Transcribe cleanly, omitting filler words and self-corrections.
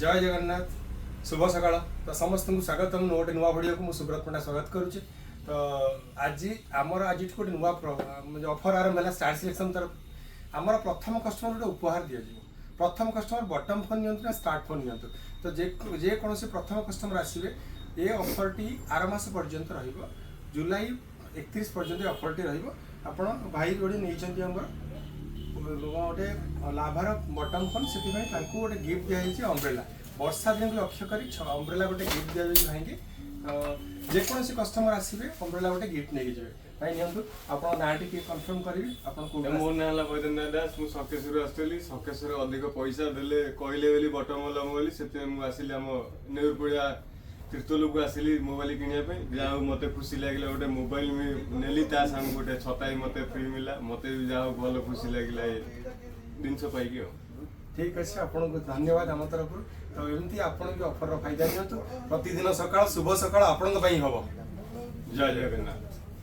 ଜୟ ଜଗନ୍ନାଥ, ଶୁଭ ସକାଳ। ତ ସମସ୍ତଙ୍କୁ ସ୍ୱାଗତ ମୁଁ ଗୋଟେ ନୂଆ ଭିଡ଼ିଓକୁ। ମୁଁ ସୁବ୍ରତ ପଣ୍ଡା ସ୍ୱାଗତ କରୁଛି। ତ ଆଜି ଆମର ଆଜିଠୁ ଗୋଟେ ନୂଆ ଅଫର୍ ଆରମ୍ଭ ହେଲା ଷ୍ଟାର ସିଲେକ୍ସନ୍ ତରଫ। ଆମର ପ୍ରଥମ କଷ୍ଟମର ଗୋଟେ ଉପହାର ଦିଆଯିବ। ପ୍ରଥମ କଷ୍ଟମର ବଟନ୍ ଫୋନ୍ ନିଅନ୍ତୁ ନା ସ୍ମାର୍ଟ ଫୋନ୍ ନିଅନ୍ତୁ, ତ ଯେକୌଣସି ପ୍ରଥମ କଷ୍ଟମର ଆସିବେ, ଏ ଅଫର୍ଟି ଆର ମାସ ପର୍ଯ୍ୟନ୍ତ ରହିବ। ଜୁଲାଇ 31 ପର୍ଯ୍ୟନ୍ତ ଏ ଅଫର୍ଟି ରହିବ। ଆପଣ ଭାଇ ଗୋଟେ ନେଇଛନ୍ତି ଆମର ଗୋଟେ ଲାଭାର ବଟନ୍ ଫୋନ୍, ସେଥିପାଇଁ ତାଙ୍କୁ ଗୋଟେ ଗିଫ୍ଟ ଦିଆଯାଇଛି ଅମ୍ବ୍ରେଲା। ବର୍ଷା ଦିନକୁ ଲକ୍ଷ୍ୟ କରି ଅମ୍ବ୍ରେଲା ଗୋଟେ ଗିଫ୍ଟ ଦିଆଯାଇଛି ଭାଇକି। ତ ଯେକୌଣସି କଷ୍ଟମର ଆସିବେ, ଅମ୍ବ୍ରେଲା ଗୋଟେ ଗିଫ୍ଟ ନେଇକି ଯିବେ। ଭାଇ, ନିଅନ୍ତୁ। ଆପଣ ନାଁ ଟିକେ କନଫର୍ମ କରିବେ, ଆପଣ କୋଉଠୁ? ମୋ ନାଁ ହେଲା ବୈଦ୍ୟନାଥ ଦାସ। ମୁଁ ଶଙ୍କେଶ୍ୱରରୁ ଆସିଥିଲି। ଶଙ୍କେଶ୍ୱର ଅଧିକ ପଇସା ଦେଲେ କହିଲେ ବୋଲି ବଟମ ବାଲା ମୋବାଇଲ, ସେଥିପାଇଁ ମୁଁ ଆସିଲି ଆମ ନେଉରପଡ଼ିଆ ତିର୍ତ୍ତୋଲକୁ ଆସିଲି ମୋବାଇଲ କିଣିବା ପାଇଁ। ଯାହା ହଉ, ମତେ ଖୁସି ଲାଗିଲା। ଗୋଟେ ମୋବାଇଲ ବି ନେଲି, ତା ସାଙ୍ଗକୁ ଗୋଟେ ଛତା ବି ମତେ ଫ୍ରି ମିଳିଲା। ମତେ ବି ଯାହା ହଉ ଭଲ ଖୁସି ଲାଗିଲା ଏ ଜିନିଷ ପାଇକି ଆଉ। ଠିକ୍ ଅଛି, ଆପଣଙ୍କୁ ଧନ୍ୟବାଦ ଆମ ତରଫରୁ। ତ ଏମିତି ଆପଣ ବି ଅଫରର ଫାଇଦା ନିଅନ୍ତୁ। ପ୍ରତିଦିନ ସକାଳ ଶୁଭ ସକାଳ ଆପଣଙ୍କ ପାଇଁ ହବ। ଜୟ ଜଗନ୍ନାଥ।